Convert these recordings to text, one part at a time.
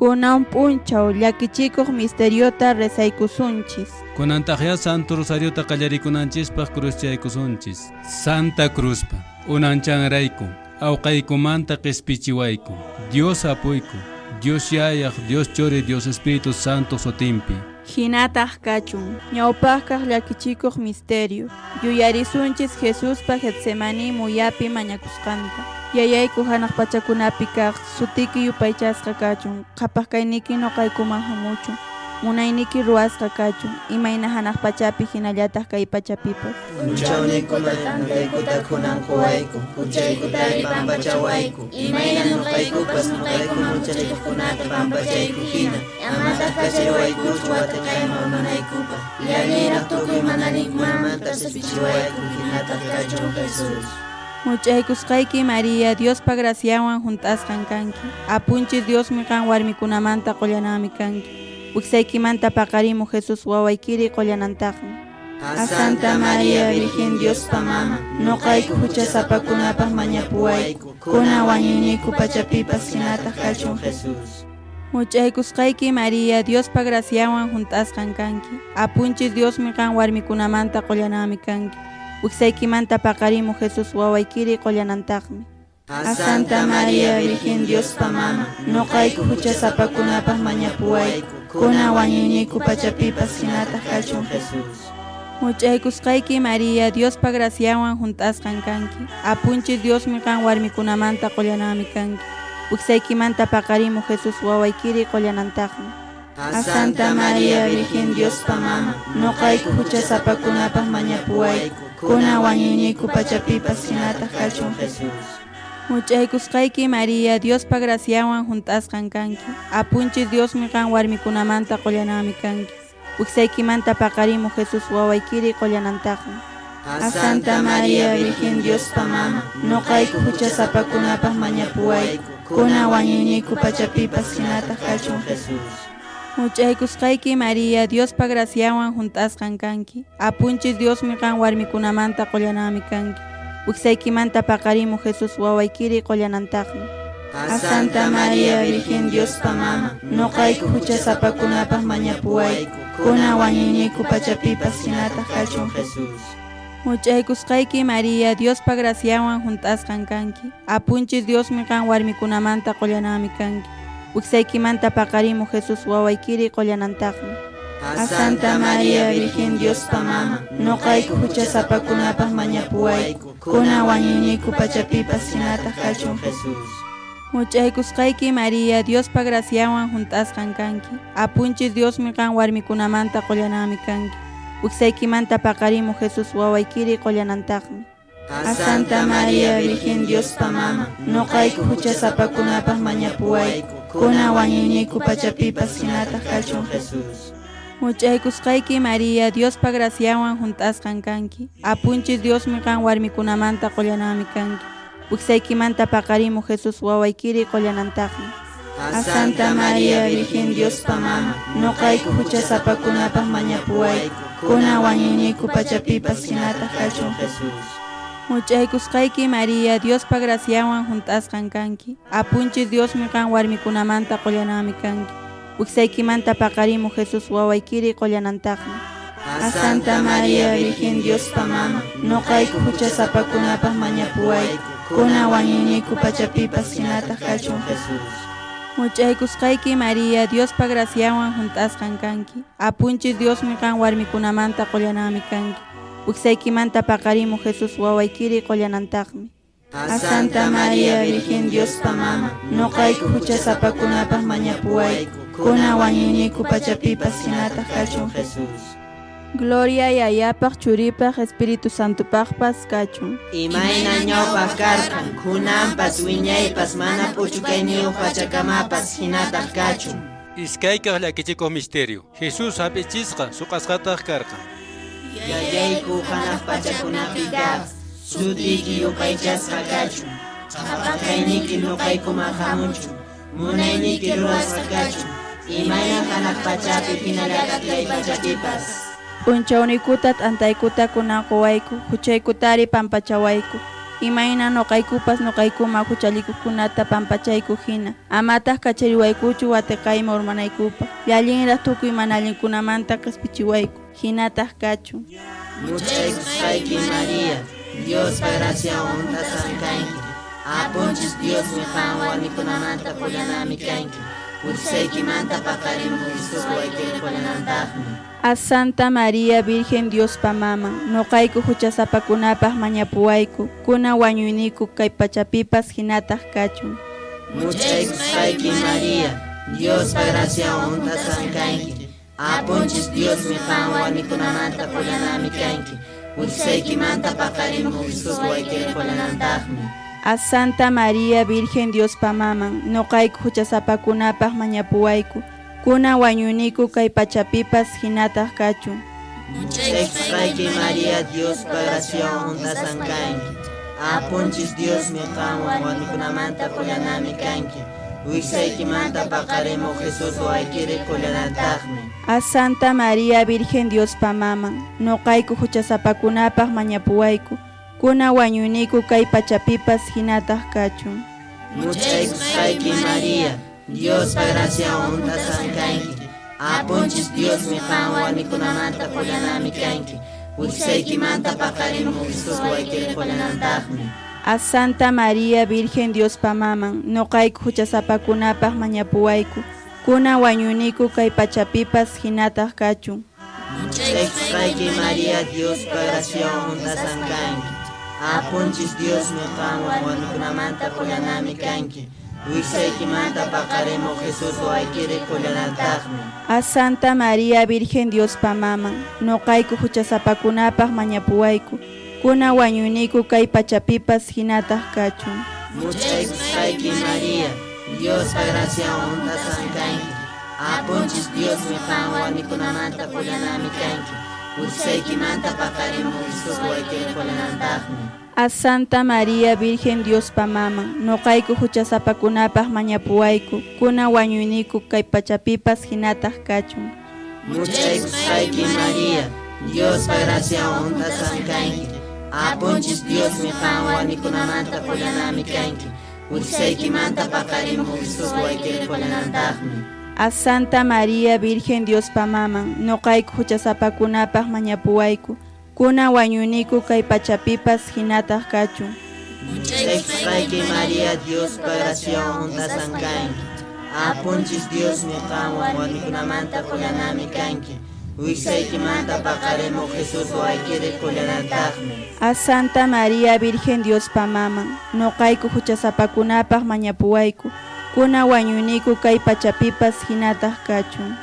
Kunan p'unchaw llakichikuq misteriota rezaykusunchis. Kunantaqya Santo Rosariota qallarikunanchispaq cruzchaykusunchis. Santa Cruzpa unanchanrayku, awqaykumanta qispichiwayku. Dios apuyku, Dios Yayaq, Dios Churi, Dios Espíritu Santo sutinpi. Hinataq kachun. Ñawpaqkaq llakichikuq misterio. Yuyarisunchis Jesuspa Getsemaní muyapi mañakusqanta. Yayayku hanaq pachakunapi kaq, sutiki yupaychasqa kachun, qhapaq kayniyki nuqaykuman hamuchun, munayniyki ruwasqa kachun, imayna hanaq pachapi hinallataq kay pachapipas. P'unchawninkuta t'antaykuta kunan quwayku, huchaykutari pampachawayku, imayna nuqaykupas nuqaykuman huchallikuqkunata pampachayku hina, amataq kachariwaykuchu wateqayman urmanaykupaq, llalliraq tukuy mana allinkunamanta qhispichiwayku, hinataq kachun Jesús. Much'aykusqayki María, Diospa graciawan hunt'asqan kanki. Apunchis Diosmi qan warmikunamanta qullananmi kanki. Wiksaykimanta paqarimuq Jesús wawaykiri qullanantaqmi. A Santa María Virgen Diospa mama, nuqayku huchasapakunapaq mañapuwayku, kunan wañuyniyku pachapipas hinataq kachun Jesús. Much'aykusqayki María, Diospa graciawan hunt'asqan kanki. Apunchis Diosmi qan warmikunamanta qullananmi kanki. Wiksaykimanta paqarimuq Jesús wawaykiri qullanantaqmi. A Santa María Virgen Diospa mama, nuqayku huchasapakunapaq mañapuwayku, kunan wañuyniyku pachapipas hinataq kachun Jesús. Much'aykusqayki María, Diospa graciawan hunt'asqan kanki. Apunchis Diosmi qan warmikunamanta qullananmi kanki. Wiksaykimanta paqarimuq Jesús wawaykiri qullanantaqmi. A Santa María Virgen Diospa mama, nuqayku huchasapakunapaq mañapuwayku, kunan wañuyniyku pachapipas hinataq kachun Jesús. Much'aykusqayki María, Diospa graciawan hunt'asqan kanki. Apunchis Diosmi qan warmikunamanta qullananmi kanki. Wiksaykimanta paqarimuq Jesús wawaykiri qullanantaqmi. A Santa María Virgen Diospa mama, nuqayku huchasapakunapaq mañapuwayku, kunan wañuyniyku pachapipas hinataq kachun Jesús. Much'aykusqayki María, Diospa graciawan hunt'asqan kanki. Apunchis Diosmi qan warmikunamanta qullananmi kanki. Wiksaykimanta paqarimuq Jesús wawaykiri qullanantaqmi. A Santa María Virgen Diospa mama, nuqayku huchasapakunapaq mañapuwayku, kunan wañuyniyku pachapipas hinataq kachun Jesús. Much'aykusqayki María, Diospa graciawan hunt'asqan kanki. Apunchis Diosmi qan warmikunamanta qullananmi kanki. Wiksaykimanta paqarimuq Jesús wawaykiri qullanantaqmi. A Santa María Virgen Diospa mama, nuqayku huchasapakunapaq mañapuwayku, kunan wañuyniyku pachapipas hinataq kachun Jesús. Much'aykusqayki María, Diospa graciawan hunt'asqan kanki. Apunchis Diosmi qan warmikunamanta qullananmi kanki. Wiksaykimanta paqarimuq Jesús wawaykiri qullanantaqmi. A Santa María Virgen Diospa mama, nuqayku huchasapakunapaq mañapuwayku, kunan wañuyniyku pachapipas hinataq kachun Jesús. Much'aykusqayki María, Diospa graciawan hunt'asqan kanki. Apunchis Diosmi qan warmikunamanta qullananmi kanki. Wiksaykimanta paqarimuq Jesús wawaykiri qullanantaqmi. A Santa María Virgen Diospa mama, nuqayku huchasapakunapaq mañapuwayku, kunan wañuyniyku pachapipas hinataq kachun Jesús. Much'aykusqayki María, Diospa graciawan hunt'asqan kanki. Apunchis Diosmi qan warmikunamanta qullananmi kanki. Wiksaykimanta paqarimuq Jesús wawaykiri qullanantaqmi. A Santa María Virgen Diospa mama, nuqayku huchasapakunapaq mañapuwayku, kunan wañuyniyku pachapipas hinataq kachun Jesús. Much'aykusqayki María, Diospa graciawan hunt'asqan kanki. Apunchis Diosmi qan warmikunamanta qullananmi kanki. Wiksaykimanta paqarimuq Jesús wawaykiri qullanantaqmi. A Santa María Virgen Diospa mama, nuqayku huchasapakunapaq mañapuwayku, kunan wañuyniyku pachapipas hinataq kachun Jesús. Gloria Yayapaq, Churipaq, Espíritu Santopaqpas kachun. Imayna ñawpaq karqan, kunanpas wiñaypas mana p'uchukayniyuq pachakamapas hinataq kachun. Iskaykaq llakichikuq misterio. Jesús hap'ichisqa suqasqataq karqan. Yayayku hanaq pachakunapi kaq, sutiyki yupaychasqa kachun, qhapaq kayniyki nuqaykuman hamuchun, munayniyki ruwasqa kachun, imayna hanaq pachapi hinallataq kay pachapipas. P'unchawniykuta t'antaykuta kunan quwayku, huchaykutari pampachawayku, Imayna noqaykupas noqaykuma huchallikuqkunata pampachayku hina. Amataq kachariwaykuchu wateqayman urmanaykupaq. Llallinraq tukuy mana allinkunamanta qispichiwayku. Hinataq kachun. Much'aykusqayki María, Diospa graciawan hunt'asqan kanki. Apunchis Diosmi qan warmikunamanta qullanami kanki. Wiksaykimanta paqarimuq Jesús waykiri qullanantaqmi. A Santa María Virgen Diospa maman, noqayku huchasapakunapaq mañapuwayku, kunan wañuyniku kay pachapipas hinataq kachun. Much'aykusqayki María, Diospa graciawan hunt'asqan kanki. Apunchis Diosmi qan warmikunamanta qullanami kanki. Wiksaykimanta paqarimuq Jesús waykiri qullanantaqmi. A Santa María Virgen Diospa maman, noqayku huchasapakunapaq mañapuwayku, kunan wañuyniku kay pachapipas hinataq kachun. Much'aykusqayki María, Diospa graciawan hunt'asqan kanki. Apunchis Diosmi qanwan warmikunamanta qullanami kanki. Wiksaykimanta paqarimuq Jesús waykiri qullanantaqmi. A Santa María Virgen Diospa maman, noqayku huchasapakunapaq mañapuwayku, kunan wañuyniku kay pachapipas hinataq kachun. Much'aykusqayki María, Diospa graciawan hunt'asqan kanki. Apunchis Diosmi qan warmikunamanta qullanami kanki. Wiksaykimanta paqarimuq Jesús waykiri qullanantaqmi. A Santa María Virgen Diospa maman, noqayku huchasapakunapaq mañapuwayku, kunan wañuyniku kay pachapipas hinataq kachun. Much'aykusqayki María, Diospa graciawan hunt'asqan kanki. Apunchis Diosmi qanwan warmikunamanta qullanami kanki. Wiksaykimanta paqarimuq Jesús waykiri qullanantaqmi. A Santa María Virgen Diospa maman, noqayku huchasapakunapaq mañapuwayku, kunan wañuyniku kay pachapipas hinataq kachun. Much'aykusqayki María, Diospa graciawan hunt'asqan kanki. Apunchis Diosmi qan warmikunamanta qullanami kanki. Wiksaykimanta paqarimuq Jesús waykiri qullanantaqmi. A Santa María Virgen Diospa maman, noqayku huchasapakunapaq mañapuwayku, kunan wañuyniku kay pachapipas hinataq kachun. Much'aykusqayki María, Diospa graciawan hunt'asqan kanki. Apunchis Diosmi qan warmikunamanta qullanami kanki. Wiksaykimanta paqarimuq Jesús waykiri qullanantaqmi. A Santa María Virgen Diospa maman, noqayku huchasapakunapaq mañapuwayku, kunan wañuyniku kay pachapipas hinataq kachun. Much'aykusqayki María, Diospa graciawan hunt'asqan kanki. Apunchis Diosmi qanwan warmikunamanta qullanami kanki. Wiksaykimanta paqarimuq Jesús waykiri qullanantaqmi. A Santa María Virgen Diospa maman, noqayku huchasapakunapaq mañapuwayku, kunan wañuyniku kay pachapipas hinataq kachun.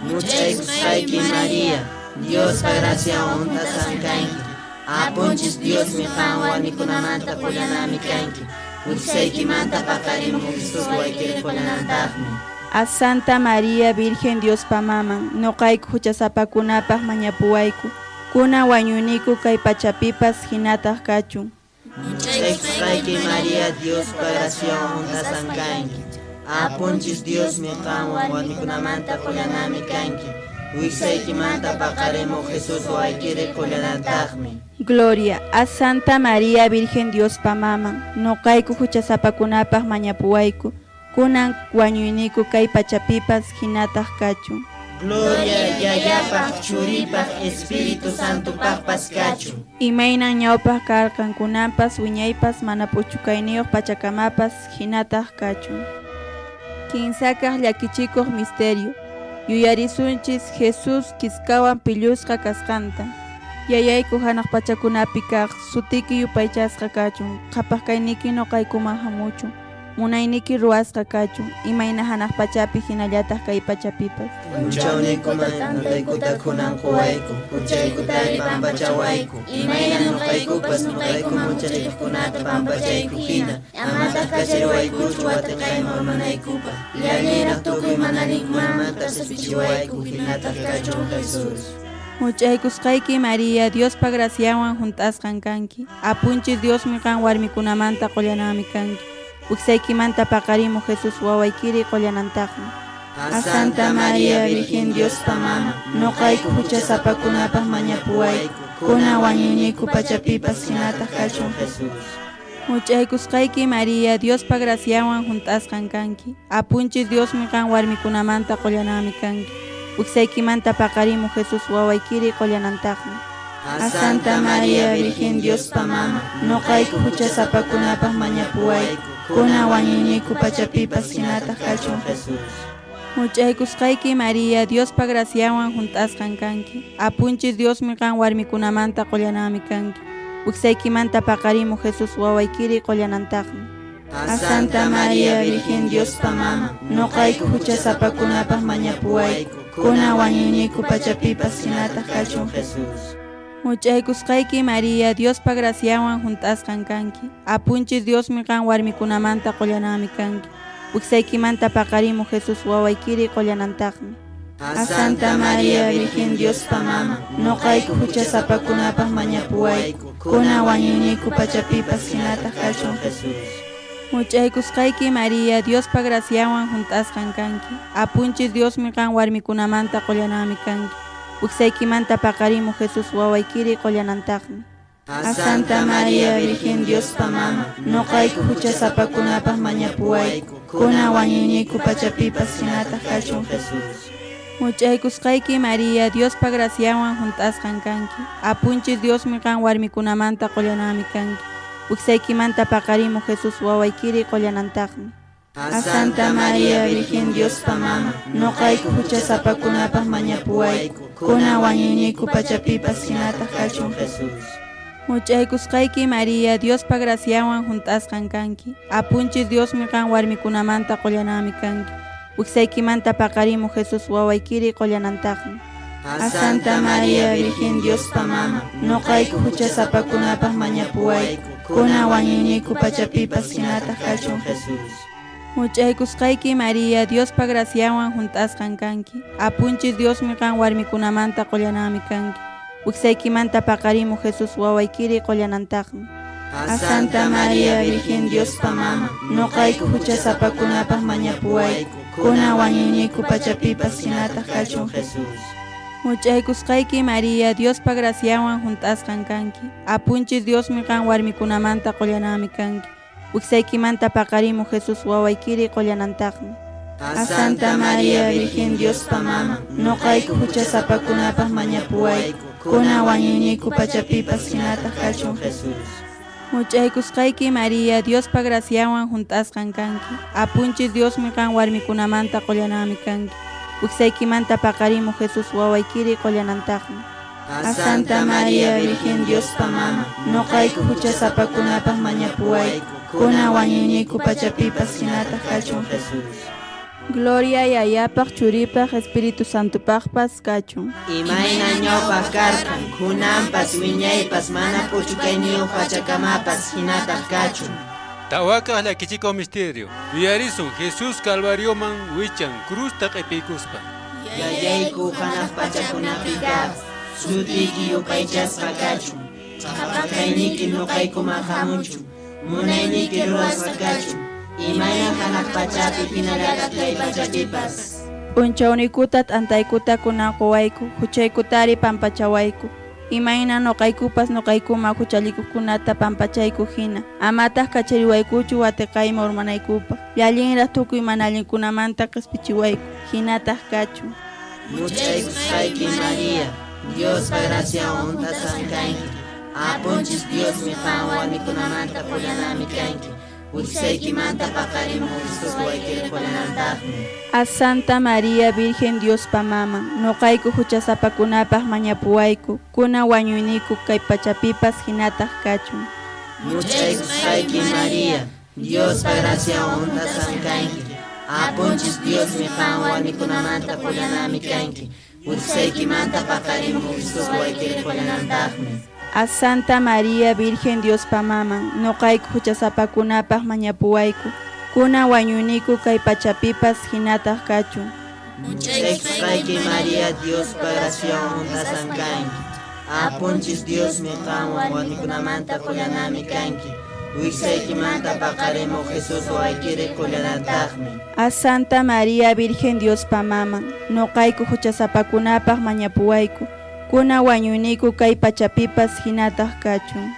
Much'aykusqayki María, Diospa graciawan hunt'asqan kanki. Apunchis Diosmi qan warmikunamanta qullanami kanki. Wiksaykimanta paqarimuq Jesús waykiri qullanantaqmi. A Santa María Virgen Diospa maman, noqayku huchasapakunapaq mañapuwayku, kunan wañuyniku kay pachapipas hinataq kachun. Much'aykusqayki María, Diospa graciawan hunt'asqan kanki. Apunchis Diosmi qanwan warmikunamanta qullanami kanki. Wiksaykimanta paqarimuq Jesús waykiri qullanantaqmi. Gloria a Santa María Virgen Diospa maman, noqayku huchasapakunapaq mañapuwayku, kunan wañuyniku kay pachapipas hinataq kachun. Gloria Yayapaq, Churipaq, Espíritu Santopaqpas kachun. Imaynan ñawpaq karqan kunanpas wiñaypas mana p'uchukayniyuq pachakamapas hinataq kachun. Kinsakaq llakichikuq misterio. Yuyarisunchis Jesús kiskawan pillusqa kasqanta. Yayayku hanaq pachakunapi kaq, sutiki yupaychasqa kachun, qhapaq kayniki noqaykuman hamuchun, munayniki ruwasqa kachun, imayna hanaq pachapi hinallataq kay pachapipas. P'unchawniykuman tantaykuta kunan quwayku, huchaykutari pampachawayku, imayna noqaykupas noqaykuman huchallikuqkunata pampachayku hina, amataq kachariwaykuchu wateqayman urmanaykupaq, llallinraq tukuy mana allinkunamanta qispichiwayku, hinataq kachun Jesús. Much'aykusqayki María, Diospa graciawan hunt'asqan kanki. Apunchis Diosmi qan warmikunamanta qullanami kanki. Wiksaykimanta paqarimuq Jesús wawaykiri qullanantaqmi. A Santa María Virgen Diospa maman, noqayku huchasapakunapaq mañapuwayku, kunan wañuyniku pachapipas hinataq kachun Jesús. Much'aykusqayki Maria, Diospa graciawan hunt'asqan kanki. Apunchis Diosmi qan warmikunamanta qullananmi kanki. Wiksaykimanta paqarimuq Jesus wawaykiri qullanantaqmi. A Santa Maria, Virgen Diospa mama, noqayku huchasapakunapaq mañapuwayku, kunan wañuyniku pachapipas hinataq kachun Jesús. Much'aykusqayki Maria, Diospa graciawan hunt'asqan kanki. Apunchis Diosmi qan warmikunamanta qullananmi kanki. Wiksaykimanta paqarimuq Jesus wawaykiri qullanantaqmi. A Santa Maria, Virgen Diospa mama, noqayku huchasapakunapaq mañapuwayku, kunan wañuyniku pachapipas hinataq kachun Jesús. Much'aykusqayki Maria, Diospa graciawan hunt'asqan kanki. Apunchis Diosmi qan warmikunamanta qullananmi kanki. Wiksaykimanta paqarimuq Jesus wawaykiri qullanantaqmi. A Santa Maria, Virgen Diospa mama, noqayku huchasapakunapaq mañapuwayku, kunan wañuyniku pachapipas hinataq kachun Jesús. Much'aykusqayki Maria, Diospa graciawan hunt'asqan kanki. Apunchis Diosmi qan warmikunamanta qullananmi kanki. Wiksaykimanta paqarimuq Jesus wawaykiri qullanantaqmi. A Santa Maria, Virgen Diospa mama, noqayku huchasapakunapaq mañapuwayku, kunan wañuyniku pachapipas hinataq kachun Jesús. Much'aykusqayki Maria, Diospa graciawan hunt'asqan kanki. Apunchis Diosmi qan warmikunamanta qullananmi kanki. Wiksaykimanta paqarimuq Jesus wawaykiri qullanantaqmi. A Santa Maria, Virgen Diospa mama, noqayku huchasapakunapaq mañapuwayku, kunan wañuyniku pachapipas hinataq kachun Jesús. Much'aykusqayki Maria, Diospa graciawan hunt'asqan kanki. Apunchis Diosmi qan warmikunamanta qullananmi kanki. Wiksaykimanta paqarimuq Jesus wawaykiri qullanantaqmi. A Santa Maria, Virgen Diospa mama, noqayku huchasapakunapaq mañapuwayku, kunan wañuyniku pachapipas hinataq kachun Jesús. Much'aykusqayki Maria, Diospa graciawan hunt'asqan kanki. Apunchis Diosmi qan warmikunamanta qullananmi kanki. Wiksaykimanta paqarimuq Jesus wawaykiri qullanantaqmi. A Santa Maria, Virgen Diospa mama, noqayku huchasapakunapaq mañapuwayku, kunan wañuyniku pachapipas hinataq kachun Jesús. Much'aykusqayki Maria, Diospa graciawan hunt'asqan kanki. Apunchis Diosmi qan warmikunamanta qullananmi kanki. Wiksaykimanta paqarimuq Jesus wawaykiri qullanantaqmi. A Santa Maria, Virgen Diospa mama, noqayku huchasapakunapaq mañapuwayku, kunan wañuyniku pachapipas hinataq kachun Jesús. Much'aykusqayki Maria, Diospa graciawan hunt'asqan kanki. Apunchis Diosmi qan warmikunamanta qullananmi kanki. Wiksaykimanta paqarimuq Jesus wawaykiri qullanantaqmi. A Santa Maria, Virgen Diospa mama, noqayku huchasapakunapaq mañapuwayku, kunan wañuyniku pachapipas hinataq kachun Jesús. Gloria Yayapaq, Churipaq, Espíritu Santopaqpas kachun. Imayna ñawpaq karqan, kunanpas wiñaypas mana p'uchukayniyuq pachakamapas hinataq kachun. Tawakaq llakichikuq misterio. Yuyarisun Jesus Calvarioman wichan cruzta q'ipiykuspa. Yayayku hanaq pachakunapi kaq, sutiyki yupaychasqa kachun. Qhapaq kayniyki nuqaykuman hamuchun, munayniyki ruwasqa kachun. Imayna hanaq pachapi hinallataq kay pachapipas. P'unchawniykuta t'antaykuta kunan quwayku, huchaykutari pampachawayku. Imayna nuqaykupas nuqaykuman huchallikuqkunata pampachayku hina. Amataq kachariwaykuchu watiqayman urmanaykupaq. Llallinraq tukuy mana allinkunamanta qispichiwayku. Hinataq kachun. Much'aykusqayki Maria, Diospa graciawan hunt'asqan kanki. Apunchis Diosmi qan warmikunamanta qullananmi kanki. Wiksaykimanta paqarimuq Jesus wawaykiri qullanantaqmi. A Santa Maria, Virgen Diospa maman, nuqayku huchasapakunapaq mañapuwayku, kunan wañuyniku kay pachapipas hinataq kachun. Much'aykusqayki Maria, Diospa graciawan hunt'asqan kanki. Apunchis Diosmi qan warmikunamanta qullananmi kanki. Wiksaykimanta paqarimuq Jesus wawaykiri qullanantaqmi. A Santa Maria, Virgen Diospa maman, nuqayku huchasapakunapaq mañapuwayku, kunan wañuyniku kay pachapipas hinataq kachun. Much'aykusqayki Maria, Diospa graciawan hunt'asqan kanki. Apunchis Diosmi qanwan warmikunamanta qullananmi kanki. Wiksaykimanta paqarimuq Jesus wawaykiri qullanantaqmi. A Santa Maria, Virgen Diospa maman, nuqayku huchasapakunapaq mañapuwayku, kunan wañuyniku kay pachapipas hinataq kachun.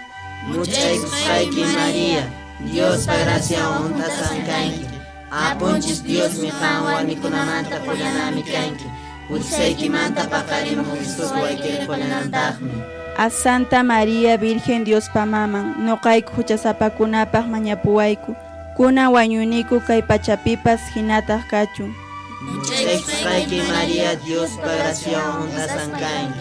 Much'aykusqayki Maria, Diospa graciawan hunt'asqan kanki. Apunchis Diosmi qan warmikunamanta qullanami kanki. Wiksaykimanta paqarimuq Jesus waykiri qullanantaqmi. A Santa Maria Virgen Diospa maman, nuqayku huchasapakunapaq mañapuwayku, kunan wañuyniku kay pachapipas hinataq kachun. Much'aykusqayki Maria, Diospa graciawan hunt'asqan kanki.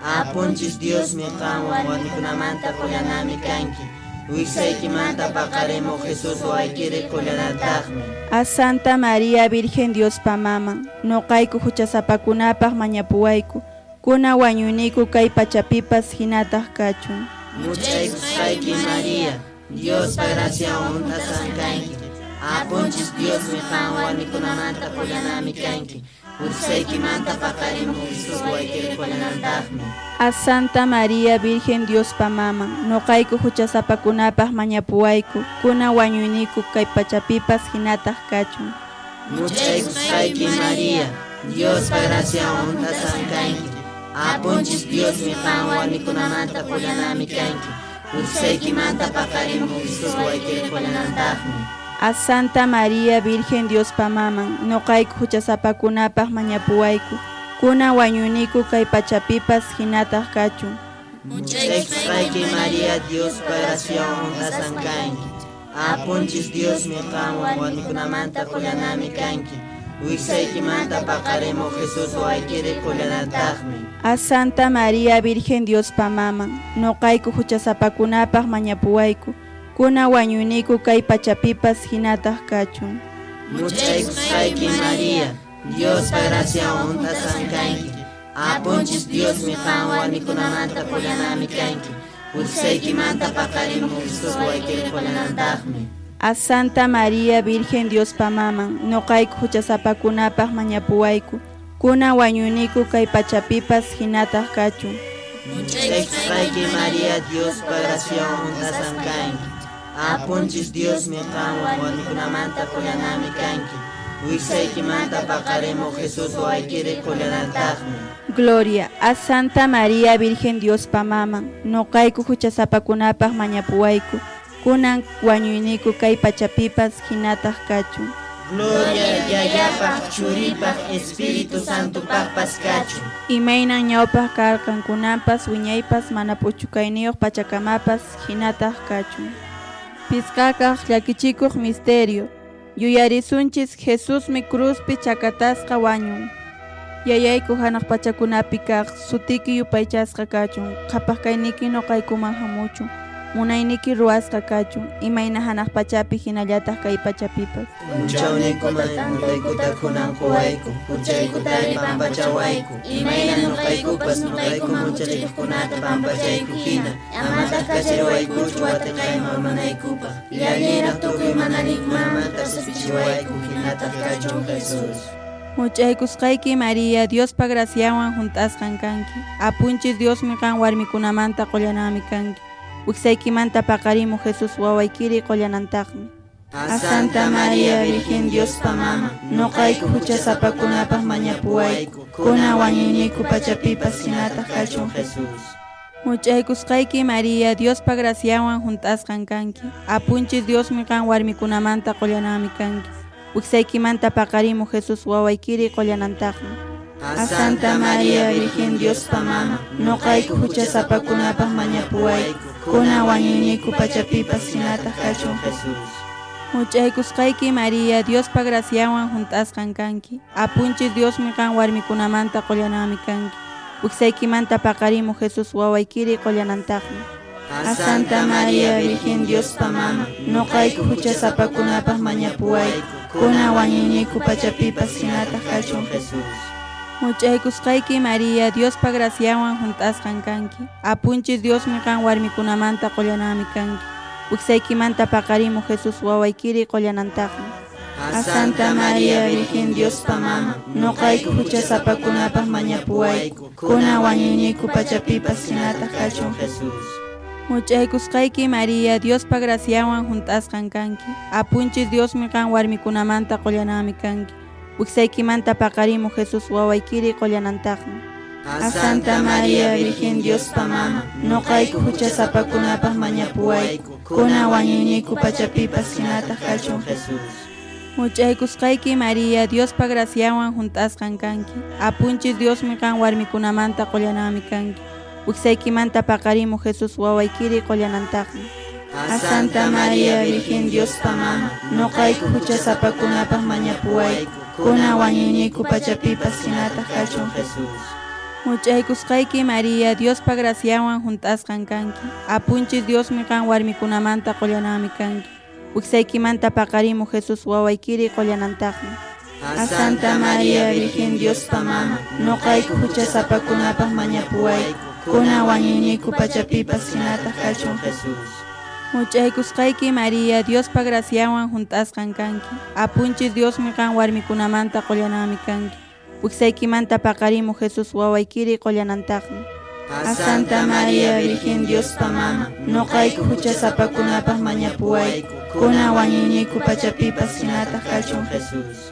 Apunchis Diosmi qanwan warmikunamanta qullanami kanki. Wiksaykimanta paqarimuq Jesus waykiri qullanantaqmi. A Santa Maria Virgen Diospa maman, nuqayku huchasapakunapaq mañapuwayku, kunan wañuyniku kay pachapipas hinataq kachun. Much'aykusqayki Maria, Diospa graciawan hunt'asqan kanki. Apunchis Diosmi qan warmikunamanta qullanami kanki. Wiksaykimanta paqarimuq Jesus waykiri qullanantaqmi. A Santa Maria Virgen Diospa maman, nuqayku huchasapakunapaq mañapuwayku, kunan wañuyniku kay pachapipas hinataq kachun. Much'aykusqayki Maria, Diospa graciawan hunt'asqan kanki. Apunchis Diosmi qan warmikunamanta qullanami kanki. Wiksaykimanta paqarimuq Jesus waykiri qullanantaqmi. A Santa Maria Virgen Diospa maman, nuqayku huchasapakunapaq mañapuwayku, kunan wañuyniku kay pachapipas hinataq kachun. Much'aykusqayki Maria, Diospa graciawan hunt'asqan kanki. Apunchis Diosmi qanwan warmikunamanta qullanami kanki. Wiksaykimanta paqarimuq Jesus waykiri qullanantaqmi. A Santa Maria Virgen Diospa maman, nuqayku huchasapakunapaq mañapuwayku, kunan wañuyniku kay pachapipas hinataq kachun. Much'aykusqayki Maria, Diospa graciawan hunt'asqan kanki. Apunchis Diosmi qan warmikunamanta qullanami kanki. Wiksaykimanta paqarimuq Jesus waykiri qullanantaqmi. A Santa Maria Virgen Diospa maman, nuqayku huchasapakunapaq mañapuwayku, kunan wañuyniku kay pachapipas hinataq kachun. Much'aykusqayki Maria, Diospa graciawan hunt'asqan kanki. Apunchis Diosmi qanwan warmikunamanta qullanami kanki. Wiksaykimanta paqarimuq Jesus waykiri qullanantaqmi. Gloria a Santa Maria Virgen Diospa maman, nuqayku huchasapakunapaq mañapuwayku, kunan wañuyniku kay pachapipas hinataq kachun. Gloria Yayapaq, Churipaq, Espíritu Santopaqpas kachun. Imaynan ñawpaq karqan kunanpas wiñaypas mana p'uchukayniyuq pachakamapas hinataq kachun. Pisqakaq llakichikuq misterio. Yuyarisunchis Jesusmi cruzpi chakatasqa wañun. Yayayku hanaq pachakunapi kaq sutiki yupaychasqa kachun, qhapaq kayniki nuqaykuman hamuchun, munayniki ruwasqa kachun, imayna hanaq pachapi hinallataq kay pachapipas. P'unchawninkuman nuqaykuta kunan quwayku, huchaykutari pampachawayku, imayna nuqaykupas nuqaykuman huchallikuqkunata pampachayku hina, amataq kachariwaykuchu watiqayman urmanaykupaq, llallinraq tukuy mana allinkunamanta q'ispichiwayku, hinataq kachun Jesús. Much'aykusqayki Maria, Diospa graciawan hunt'asqan kanki. Apunchis Diosmi qan warmikunamanta qullanami kanki. Wiksaykimanta paqarimuq Jesus wawaykiri qullanantaqmi. A Santa Maria Virgen Diospa maman, nuqayku huchasapakunapaq mañapuwayku, kunan wañuyniku pachapipas hinataq kachun Jesús. Much'aykusqayki Maria, Diospa graciawan hunt'asqan kanki. Apunchis Diosmi qan warmikunamanta qullanami kanki. Wiksaykimanta paqarimuq Jesus wawaykiri qullanantaqmi. A Santa Maria Virgen Diospa maman, nuqayku huchasapakunapaq mañapuwayku, kunan wañuyniku pachapipas hinataq kachun Jesús. Much'aykusqayki Maria, Diospa graciawan hunt'asqan kanki. Apunchis Diosmi qan warmikunamanta qullanami kanki. Wiksaykimanta paqarimuq Jesus wawaykiri qullanantaqmi. A Santa Maria Virgen Diospa maman, nuqayku huchasapakunapaq mañapuwayku, kunan wañuyniku pachapipas hinataq kachun Jesús. Much'aykusqayki Maria, Diospa graciawan hunt'asqan kanki. Apunchis Diosmi qan warmikunamanta qullanami kanki. Wiksaykimanta paqarimuq Jesus wawaykiri qullanantaqmi. A Santa Maria Virgen Diospa maman, nuqayku huchasapakunapaq mañapuwayku, kunan wañuyniku pachapipas hinataq kachun Jesús. Much'aykusqayki Maria, Diospa graciawan hunt'asqan kanki. Apunchis Diosmi qan warmikunamanta qullanami kanki. Wiksaykimanta paqarimuq Jesus wawaykiri qullanantaqmi. A Santa María Virgen Diospa mama, noqayku huchasapakunapaq mañapuwayku, kunan wañuyniku pachapipas hinataq kachun Jesús. Much'aykusqayki María, Diospa graciawan hunt'asqan kanki. Apunchis Diosmi qan warmikunamanta qullananmi kanki. Wiksaykimanta paqarimuq Jesús wawaykiri qullanantaqmi. A Santa María Virgen Diospa mama, noqayku huchasapakunapaq mañapuwayku, kunan wañuyniku pachapipas hinataq kachun Jesús. Much'aykusqayki María, Diospa graciawan hunt'asqan kanki. Apunchis Diosmi qan warmikunamanta qullananmi kanki. Wiksaykimanta paqarimuq Jesús wawaykiri qullanantaqmi. A Santa María Virgen Diospa mama, noqayku huchasapakunapaq mañapuwayku, kunan wañuyniku pachapipas hinataq kachun Jesús. Much'aykusqayki María, Diospa graciawan hunt'asqan kanki. Apunchis Diosmi qan warmikunamanta qullananmi kanki. Wiksaykimanta paqarimuq Jesús wawaykiri qullanantaqmi. A Santa María Virgen Diospa mama, noqayku huchasapakunapaq mañapuwayku, kunan wañuyniku pachapipas hinataq kachun Jesús.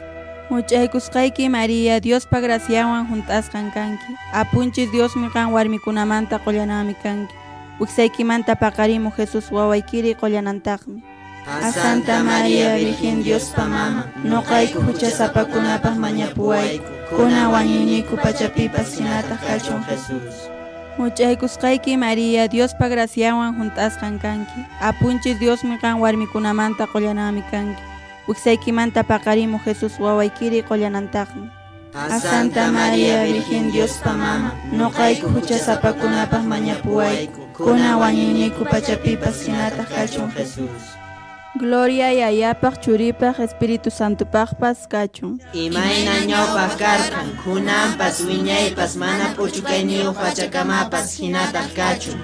Much'aykusqayki María, Diospa graciawan hunt'asqan kanki. Apunchis Diosmi qan warmikunamanta qullananmi kanki. Wiksaykimanta paqarimuq Jesús wawaykiri qullanantaqmi. A Santa María Virgen Diospa mama, noqayku huchasapakunapaq mañapuwayku, kunan wañuyniku pachapipas hinataq kachun Jesús. Much'aykusqayki María, Diospa graciawan hunt'asqan kanki. Apunchis Diosmi qan warmikunamanta qullananmi kanki. Wiksaykimanta paqarimuq Jesús wawaykiri qullanantaqmi. A Santa María Virgen Diospa mama, noqayku huchasapakunapaq mañapuwayku, kunan wañuyniku pachapipas hinataq kachun Jesús. Gloria Yayapaq, Churipaq, Espíritu Santopaqpas kachun. Imayna ñawpaq karqan, kunanpas wiñaypas mana p'uchukayniyuq pachakamapas hinataq kachun.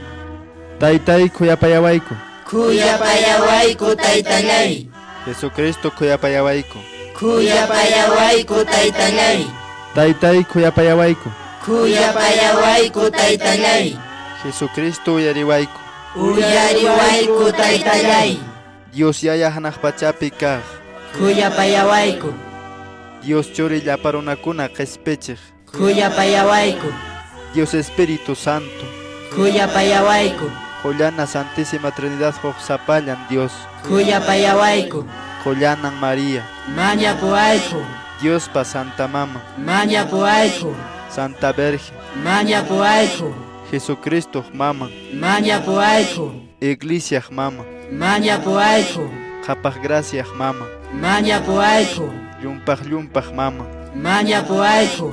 Taytay khuyapayawayku. Khuyapayawayku taytallay. Jesucristo khuyapayawayku. Khuyapayawayku taytallay. Taytay khuyapayawayku. Khuyapayawayku taytallay. Jesucristo uyariwayku. Uyariwayku taytallay. Dios Yaya hanaq pachapi kaq. Khuyapayawayku. Dios Churi llapa runakuna qhispichiq. Khuyapayawayku. Dios Espíritu Santo. Khuyapayawayku. Qollana Santísima Trinidad huk sapallan Dios. Khuyapayawayku. Qollanan María. Mañapuwayku. Diospa Santa Mama. Mañapuwayku. Santa Virgen. Mañapuwayku. Jesucristo mama. Mañapuwayku. Iglesia mama. Mañapuwayku. Qhapaq gracias mama. Mañapuwayku. Llumpaq llumpaq mama. Mañapuwayku.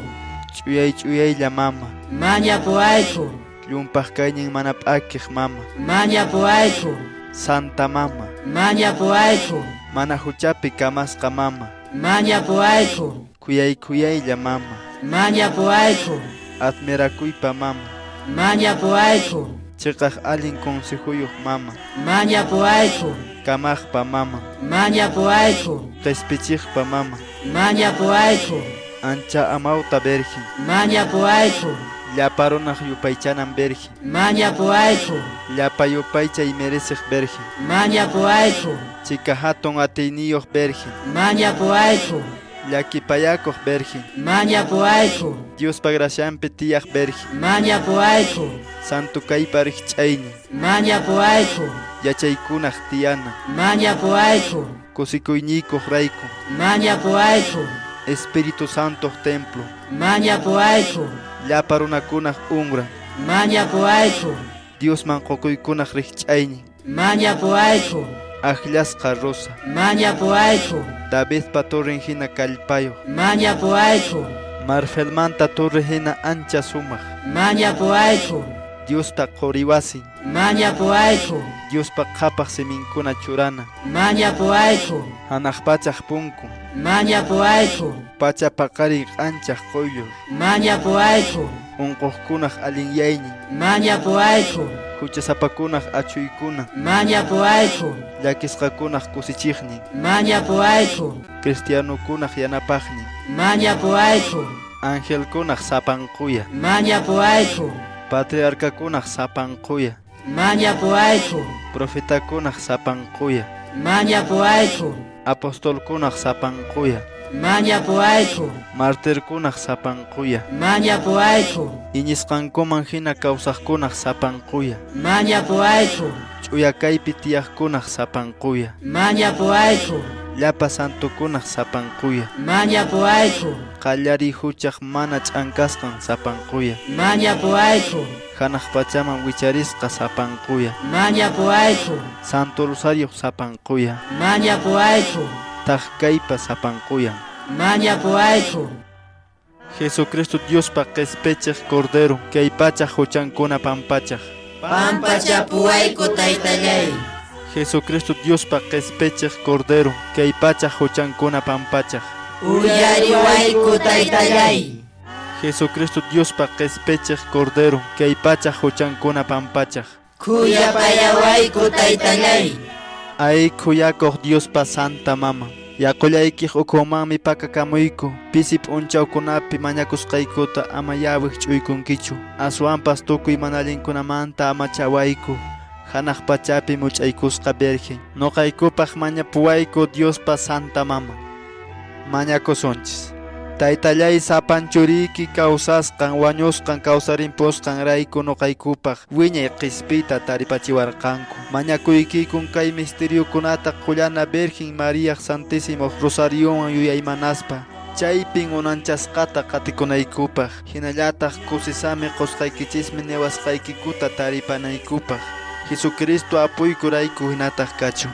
Ch'uyay ch'uyaylla mama. Mañapuwayku. Llumpaq kaynin mana p'akiq mama. Mañapuwayku. Santa mama. Mañapuwayku. Mana huchapi kamasqa mama. Mañapuwayku. Khuyay khuyaylla mama. Mañapuwayku. Admirakuypa mama. Mañapuwayku. Chiqaq allin consejuyuq mama. Mañapuwayku. Kamaqpa mama. Mañapuwayku. Qhispichiqpa mama. Mañapuwayku. Ancha amawta Virgen. Mañapuwayku. Llapa runaq yupaychanan Virgen. Mañapuwayku. Llapa yupaychay mereciq Virgen. Mañapuwayku. Chika hatun atiyniyuq Virgen. Mañapuwayku. Llakipayakuq Virgen. Mañapuwayku. Diospa gracianpi tiyaq Virgen. Mañapuwayku. Santo kaypa rikch'aynin. Mañapuwayku. Yachaykunaq tiyana. Mañapuwayku. Kusikuyniykuq rayku. Mañapuwayku. Espíritu Santo templo. Mañapuwayku. Llapa runakunaq unran. Mañapuwayku. Diosman qukuykunaq rikch'aynin. Mañapuwayku. Akllasqa rosa. Mañapuwayku. Davidpa torren hina kallpayuq. Mañapuwayku. Marfelmanta torre hina ancha sumaq. Mañapuwayku. Diospa quriwasin. Mañapuwayku. Diospa qhapaq siminkuna churana. Mañapuwayku. Hanaq pachaq punkun. Mañapuwayku. Pacha paqarin q'anchaq quyllur. Mañapuwayku. Unquqkunaq allinyaynin. Mañapuwayku. Huchasapakunaq achuykuna. Mañapuwayku. Llakisqakunaq kusichiqnin. Mañapuwayku. Cristianokunaq yanapaqnin. Mañapuwayku. Angelkunaq sapanquya. Mañapuwayku. Patriarcakunaq sapanquya. Mañapuwayku. Profetakunaq sapanquya. Mañapuwayku. Apostolkunaq sapanquya. Mañapuwayku. Martirkunaq sapanquya. Mañapuwayku. Iñisqankuman hina kawsaqkunaq sapanquya. Mañapuwayku. Ch'uya kaypi tiyaqkunaq sapanquya. Mañapuwayku. Llapa santukunaq sapanquya. Mañapuwayku. Qallariy huchaq mana ch'ankasqan sapanquya. Mañapuwayku. Hanaq pachaman wicharisqa sapanquya. Mañapuwayku. Santo Rosario sapanquya. Mañapuwayku. Thak kaypa sapanquyan. Mañapuwayku. Jesucristo Diospa q'ispichiq Cordero, kay pachaq huchankuna pampachaq. Pampachapuwayku taytallay. Jesucristo Diospa q'ispichiq Cordero, kay pachaq huchankuna pampachaq. Uyariwayku taytallay. Jesucristo Diospa q'ispichiq Cordero, kay pachaq huchankuna pampachaq. Khuyapayawayku taytallay. Ay khuyakuq Diospa Santa Mama. Yaqullaykiq ukhumanmi pakakamuyku, pisi p'unchawkunapi mañakusqaykuta ama yawiq ch'uykunkichu, aswanpas tukuy mana allinkunamanta amachawayku. Hanaq pachapi much'aykusqa Virgen, nuqaykupaq mañapuwayku Diospa Santa Mama. Mañakusunchis. Taytallay sapan churiyki kawsasqan wañusqan kawsarimpusqan rayku nuqaykupaq wiñay qispiyta taripachiwarqanku. Mañakuykikun kay misteriokunata Qullana Virgen Mariaq Santísimo Rosariowan yuyaymanaspa chaypin unanchasqata qatikunaykupaq, hinallataq kusisami qusqaykichismi niwasqaykikuta taripanaykupaq. Jesucristo apuykurayku hinataq kachun.